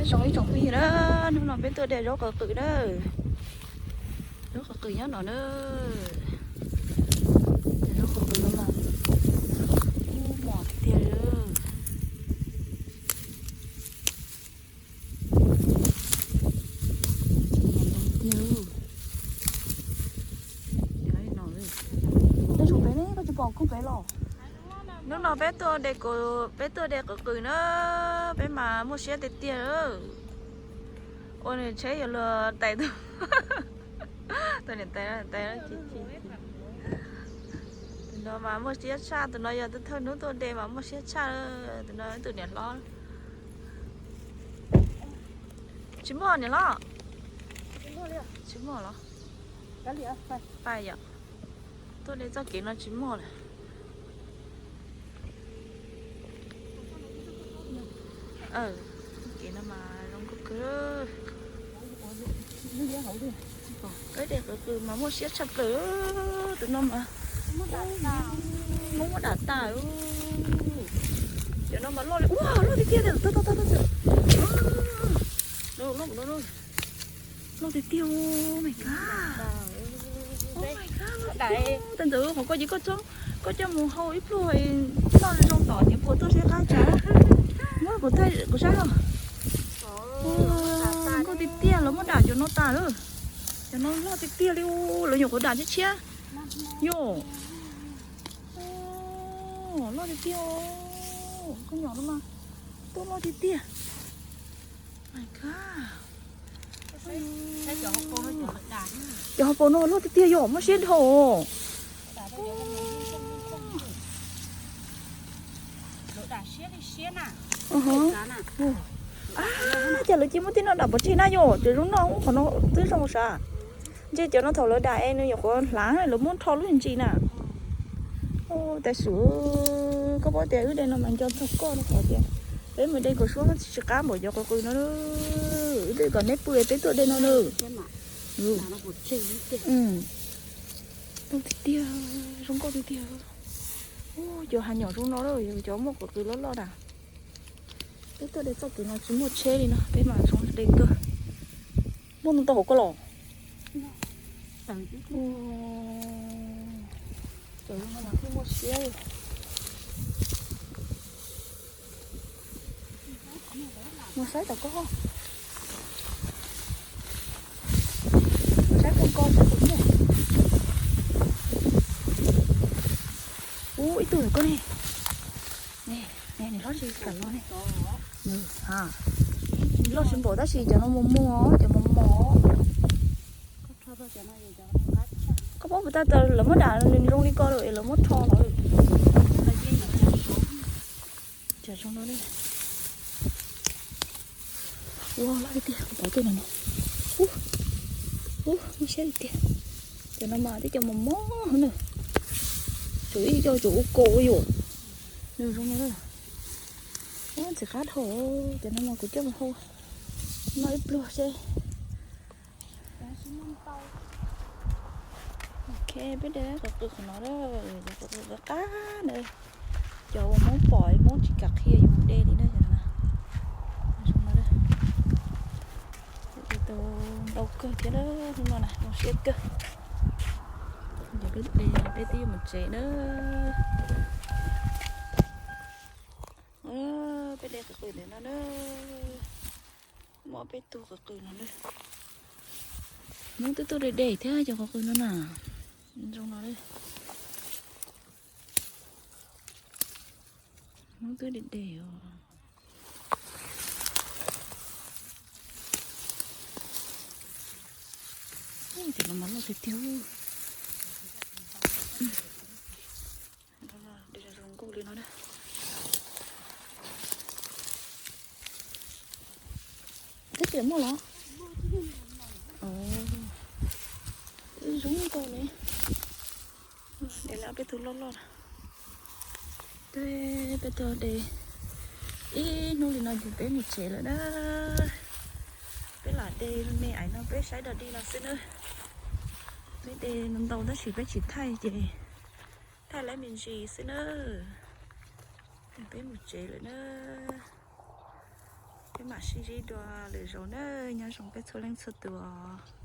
Zoo ib tsoom phooj ywg na, hnub no peb tuaj de zaub qws qws na. Zaub qws qws nyob no na. Zaub qws qws no mas ub mos tiag tiag li. Tiag. Ib tsoom peb ne, koj tsis pom koog peb los? Hnub no peb tuaj de, peb tuaj de qws qws na, peb mas muaj siab tiag tiag. Ua nws tsheb yuav luag tais tus, tus niam tais, tais, tus no mas muaj siab tshaj, tus no yog tus thawj hnub tuaj de mas muaj siab tshaj, tus no tus niam hlob. Tsis muaj niam hlob? Tsis muaj los? Pais yom. Tuaj de txoj kev no tsis muaj lawm. Kev no mas zoo nkauj kawg. Peb de qws qws mas muaj siab tshaj plaws. Tus no mas muab muab dam tas. Cov no mas loj li, ua loj tiag tiag, loj tiag tiag, oh my god. Oh my god, loj tiag tiag. Tag ntawd qhov koj ces koj txhob, koj coj mus hau ib pluag, noj zoo tom ces puas tuaj seb qab tsav. Muab kuv saib os. Nkauj tiag tiag, lawv muab dam cov no tas lawm. Cov no loj tiag tiag li, lawv nyuam qhuav dam tshiab tshiab. Yom. Loj tiag tiag. Koj nyom no mas tuaj loj tiag tiag. My god. Cov hauv paus no loj tiag tiag yom, muaj siab dhau. Cas lawv cia muab tej no dam pov tseg na yom, cov zoo no qhov no twb zoo sav. Ntshe cov no thaum lawv dam es nws nyuam qhuav hlav lawv muab rho lub ntsis na. Tab sis koj paub tias wb de no mas nco txog koj no qhov tias peb mus de kom suab tsis qab npaum cov qws qws no. Wb twb kom neb pw peb tuaj de no na. Zoo tiag tiag, zoo nkauj tiag tiag. Cov hav nyom zoo no, cov muaj qws qws loj loj na. Peb tuaj de txoj kev no tsis muaj tsheb li no, peb mas zoo de kawg. Muaj ntau hauv koj los? Muaj siab. Mus saib tom koj. Mus saib koj koj saib puas muaj. Ub, ib tug ntawm koj ne. Ne, ne, nws hlob tsis kam no ne. Loj tsis npaum tab sis cov no mos mos, cov mos mos. Koj paub puas tas lawv muab dam nws zoo li ko lawm es lawv muab rho los lawm. Ua loj tiag tiag, kuv pom tej no no. Ub, ub, muaj siab tiag tiag. Cov no mas twb cov mos mos na. Tsum ib co tsum ua kaus ua yuam. Nws zoo no. Ub, ntxim qab dhau. Cov no mas kuv coj mus hau noj ib pluag seb. Ok, peb de qws qws qhov no, qws qws qab na. Cov uas Hmoob pom Hmoob tsis kam qhia yus mus de li na. Zoo no, de tau ntau kawg thiab na, hnub no na zoo siab kawg. Ces peb de peb twb yuav mus tsev na. Peb de qws qws ntawm no na. Muaj peb tug qws qws no na. Hmoob twb tuaj de de thiab cov qws qws no na. Zoo no. Hmoob twb de de os. Ub, cov no mas loj tiag tiag. De zoo nkauj li no na. Twb tseem muaj los? Zoo nkauj li. De lawm peb tug loj loj na. Peb, peb tuaj de ib hnub li no ces peb mus tsev lawm na. Peb lam de me me aiv no peb saib dog dig no xwb na. Peb de ntau ntau tab sis peb tsis thaij ces thaij lawv me ntsis xwb na. Peb mus tsev lawm na. Peb mam sib ntsib dua lwm zaus na, nyob zoo peb txhua leej txhua tus os.